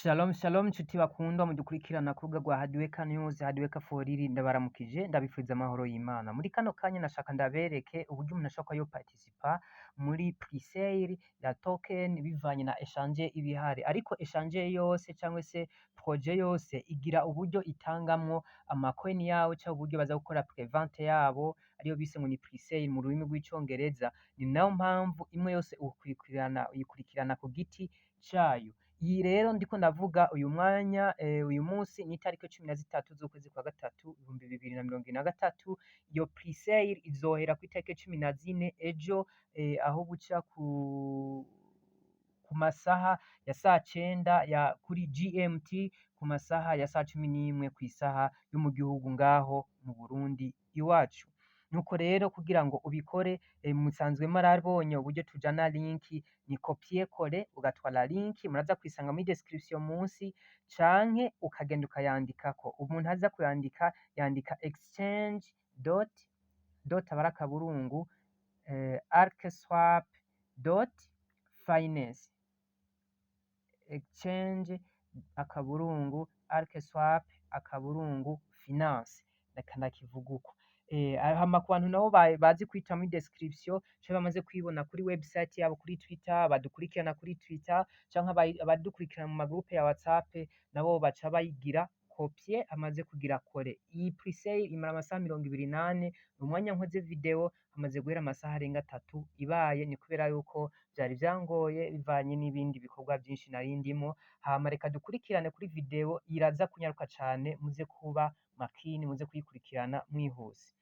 Shalom shalom nshuti bakundwa mudukurikirana ku rubuga rwa Hadiweka News, Hadiweka for ndabaramukije, ndabifuriza amahoro y'Imana. Muri kano kanya nashaka ndabereke uburyo umuntu ashobora kuba yoparticipa muri presale ya token bivanye na exchange ibihari, ariko exchange yose cyangwa se projet yose igira uburyo itangamwo amacoin yawo cyangwa uburyo baza gukora prevente yabo, ariyo bise ngo ni presale mu rurimi rw'Icongereza. Ni nayo mpamvu imwe yose ukurikirana uyikurikirana ku giti cayo. Iyi rero ndiko ndavuga uyu mwanya, uyu munsi ni itariki 13 z'ukwezi kwa gatatu 2023. Iyo presale izohera ku itariki 14, ejo, aho buca ku masaha ya saa 9 ya kuri GMT, ku masaha ya saa 11 kw'isaha yo mu gihugu ngaho mu Burundi iwacu. Nuko rero kugira ngo ubikore, musanzwe mwarabonye uburyo tujana link, ni copier coller, ugatwara link muraza kwisanga muri description munsi, canke ukagenda ukayandikako. Umuntu aza kuyandika yandika exchange dot dot aba ari akaburungu, arcswap.finance, exchange akaburungu arcswap akaburungu finance, reka ndakivuga uko. Hama ku bantu nabo bazi kwita muri description canke bamaze kwibona kuri website yabo, kuri Twitter, badukurikirana kuri Twitter canke abadukurikirana mu magroupe ya WhatsApp, nabo baca bayigira copier, amaze kugira coller. Iyi presale imara amasaha 24. Mu mwanya nkoze video hamaze guhera amasaha arenga 3 ibaye. Ni kubera yuko vyari vyangoye bivanye n'ibindi bikorwa vyinshi nari ndimo. Hama reka dukurikirane kuri video, iraza kunyaruka cane, muze kuba makini, muze kuyikurikirana mwihuse.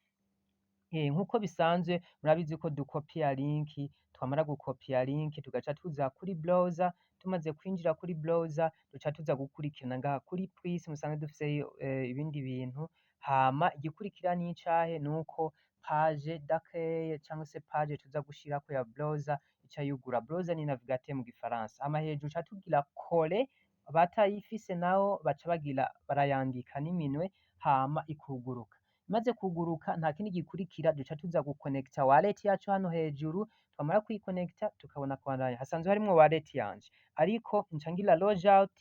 Nkuko bisanzwe murabizi ko dukopiya link, twamara gukopiya link tugaca tuza kuri browser. Tumaze kwinjira kuri browser, duca tuza gukurikirana ngaha kuri plus musanzwe dufiseyo ibindi bintu. Hama igikurikira n'icahe? Nuko page d'accueil cyangwa se page tuza gushirako ya browser ica yugura. Browser ni navigateur mu gifaransa. Hama hejuru ca tugira coller, abatayifise nabo baca bagira barayandika n'iminwe, hama ikuguruka. Imaze kuguruka, nta kindi gikurikira, duca tuza guconnecta wallet yacu hano hejuru. Twamara kuyiconnecta tukabona kubandanya. Hasanzwe harimwo wallet yanje, ariko nca ngira log out,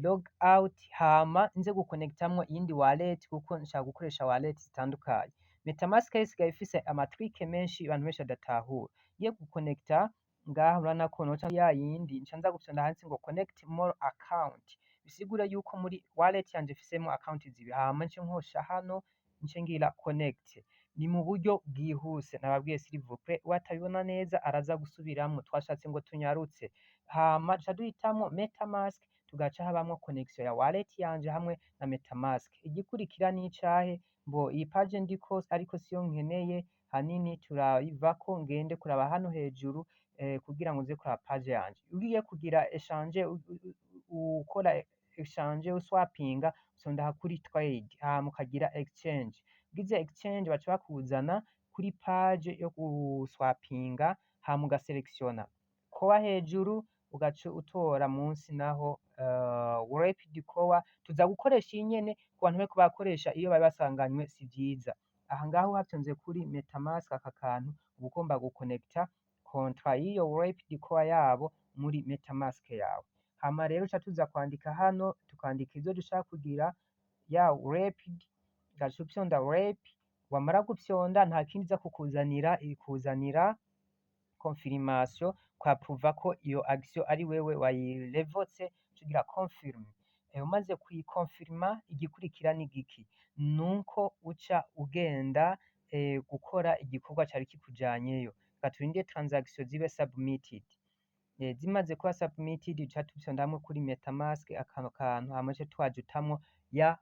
log out, hama nze guconnectamwo iyindi wallet kuko nshaka gukoresha wallet zitandukanye. MetaMask isigaye ifise amatrike menshi abantu benshi badatahura. Ngiye guconnecta ngaha, urabona ko noca ya yindi, nca nza gufyonda handitse ngo "connect more account", bisigura yuko muri wallet yanje mfisemwo account zibiri. Hama nce nkosha hano, nce ngira connect. Ni mu buryo bwihuse nababwiye, s'il vous plaît, uwatabibona neza araza gusubiramwo, twashatse ngo tunyarutse. Hama duca duhitamwo MetaMask, tugaca habamwo connection ya wallet yanje hamwe na MetaMask. Igikurikira n'icahe? Mbo iyi page ndiko, ariko siyo nkeneye hanini, turayivako ngende kuraba hano hejuru, kugira ngo nze kuraba page yanje. Ugiye kugira exchange, ukora exchange, uswapinga, usonda kuri trade, hama ukagira exchange. Ugize exchange, baca bakuzana kuri page yo guswapinga, hama ugaselectiona core hejuru, ugaca utora munsi naho wrapped core. Tuza gukoresha iyi nyene. Ku bantu bariko barakoresha iyo bari basanganywe, si vyiza. Aha ngaho uhafyonze kuri MetaMask, aka kantu uba ugomba guconnecta contrat y'iyo wrapped core yabo muri MetaMask yawe. Hama rero uca tuza kwandika hano, tukandika ivyo dushaka kugira ya wrapped, ugaca ufyonda wrap. Wamara gufyonda, nta kindi iza kukuzanira, ikuzanira confirmation kwaprouva ko iyo action ari wewe wayirevotse, tugira confirm. Umaze kuyikonfirma, igikurikira ni giki? Nuko uca ugenda gukora igikorwa cari kikujanyeyo. Reka turindire transaction zibe submitted. Zimaze kuba submitted, duca dufyonda hamwe kuri MetaMask akantu kantu, hama duce twajutamwo ya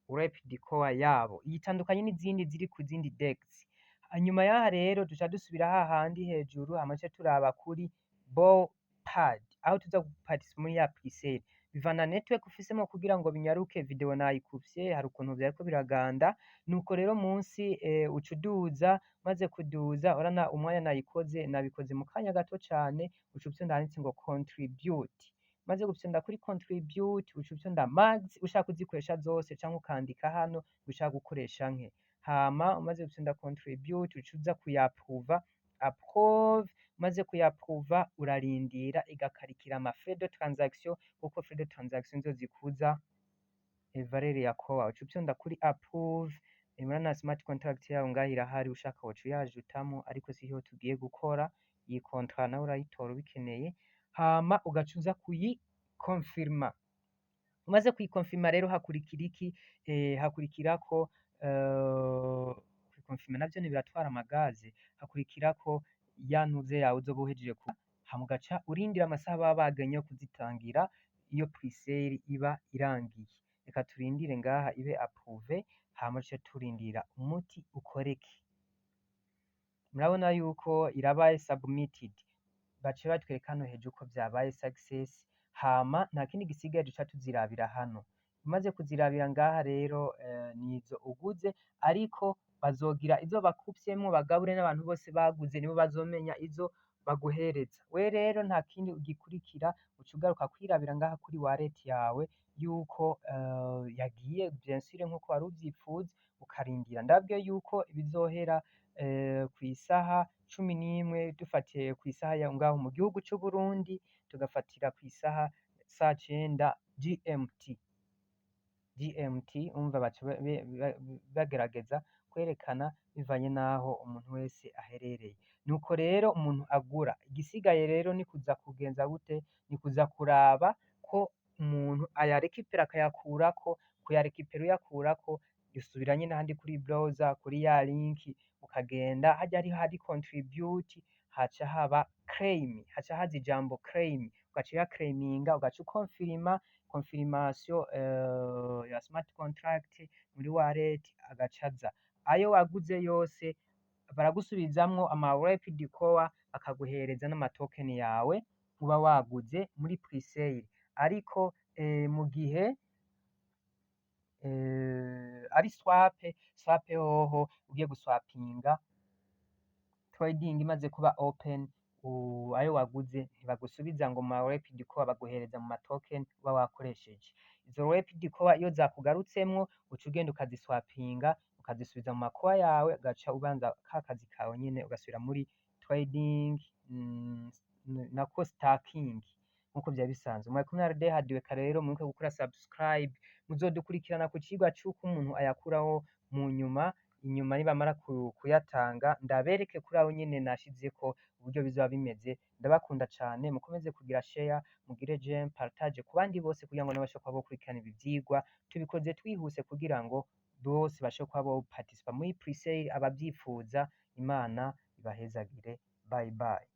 wrapped core yabo. Yitandukanye n'izindi ziri ku zindi DEX. Hanyuma yaha rero duca dusubira hahandi hejuru, hama duce turaba kuri Bopad, aho tuza guparticipa muri ya presale. Bivana network ufisemo. Kugira ngo binyaruke, video nayikuvye, hari ukuntu vyariko biraganda. Nuko rero munsi uca uduza. Maze kuduza, urabona umwanya nayikoze, nabikoze mu kanya gato cane. Uca ufyonda handitse ngo "contribute". Maze gufyonda kuri contribute, uca ufyonda max ushaka kuzikoresha zose, canke ukandika hano ushaka gukoresha nke. Hama umaze gufyonda contribute, uca uza kuyaprouva, approve. Umaze kuyaprouva, urarindira igakarikira ama frais de transaction, kuko frais de transaction nizo zikuza valeur ya core. Uca ufyonda kuri approve. Murabona smart contract yawo ngaho irahari, ushaka woca uyajutamo, ariko siho tugiye gukora. Iyi contrat nawe urayitora ubikeneye, hama ugaca uza kuyikonfirma. Umaze kuyikonfirma rero, hakurikira iki? Hakurikirako kuyikonfirma navyo biratwara amagaze. Hakurikirako ya ntuze yawe uzoba uhejeje ku, hama ugaca urindira amasaha baba bagenye yo kuzitangira iyo presale iba irangiye. Reka turindire ngaha ibe approuvé, hama duce turindira umuti ukoreke. Murabona yuko irabaye submitted, bace batwereka hano hejuru ko vyabaye success. Hama nta kindi gisigaye, duca tuzirabira hano. Umaze kuzirabira ngaha rero, nizo uguze, ariko bazogira izo bakupyemwo bagabure n'abantu bose baguze, nibo bazomenya izo baguhereza. We rero nta kindi gikurikira, uca ugaruka kwirabira ngaha kuri wallet yawe yuko yagiye, bien sûr, nkuko wari uvyipfuza, ukarindira. Ndabwiye yuko bizohera kw'isaha 11, dufatiye kw'isaha ya ngaho mu gihugu c'Uburundi, tugafatira kw'isaha saa 9 GMT. GMT, umva, baca bagerageza kwerekana bivanye n'aho umuntu wese aherereye. Nuko rero umuntu agura, igisigaye rero ni kuza kugenza gute? Ni kuza kuraba ko umuntu ayarekipera akayakurako. Kuyarekipera uyakurako, usubira nyene ahandi kuri browser, kuri ya link, ukagenda harya hari contribute, haca haba claim, haca haza ijambo claim, ugaca uyaclaiminga, ugaca ukonfirima confirmation ya smart contract muri wallet, agaca aza ayo waguze yose, baragusubizamwo ama wrapped core, bakaguhereza n'ama token yawe uba waguze muri presale. Ariko mu gihe ari swap, swap hoho ugiye guswapinga, trading imaze kuba open, ayo waguze ntibagusubiza ngo ma wrapped core, baguhereza mu ma token uba wakoresheje. Izo wrapped core iyo zakugarutsemwo, uca ugenda ukaziswapinga, ukazisubiza mu ma core yawe, ugaca ubanza ka kazi kawe nyene, ugasubira muri trading, nako staking, nkuko vyari bisanzwe. Mwari kumwe na Rede Hadiweka. Rero mwibuke gukora subscribe, muzodukurikirana ku cigwa c'uko umuntu ayakuraho mu nyuma. Inyuma nibamara kuyatanga, ndabereke kuri aho nyene nashizeko uburyo bizoba bimeze. Ndabakunda cane, mukomeze kugira share, mugire j'aime, partage ku bandi bose, kugira ngo nabo bashobore kuba bokurikirana ibi vyigwa. Tubikoze twihuse kugira ngo bose bashobore kuba bo participa muri presale, abavyifuza. Imana ibahezagire. Bye bye.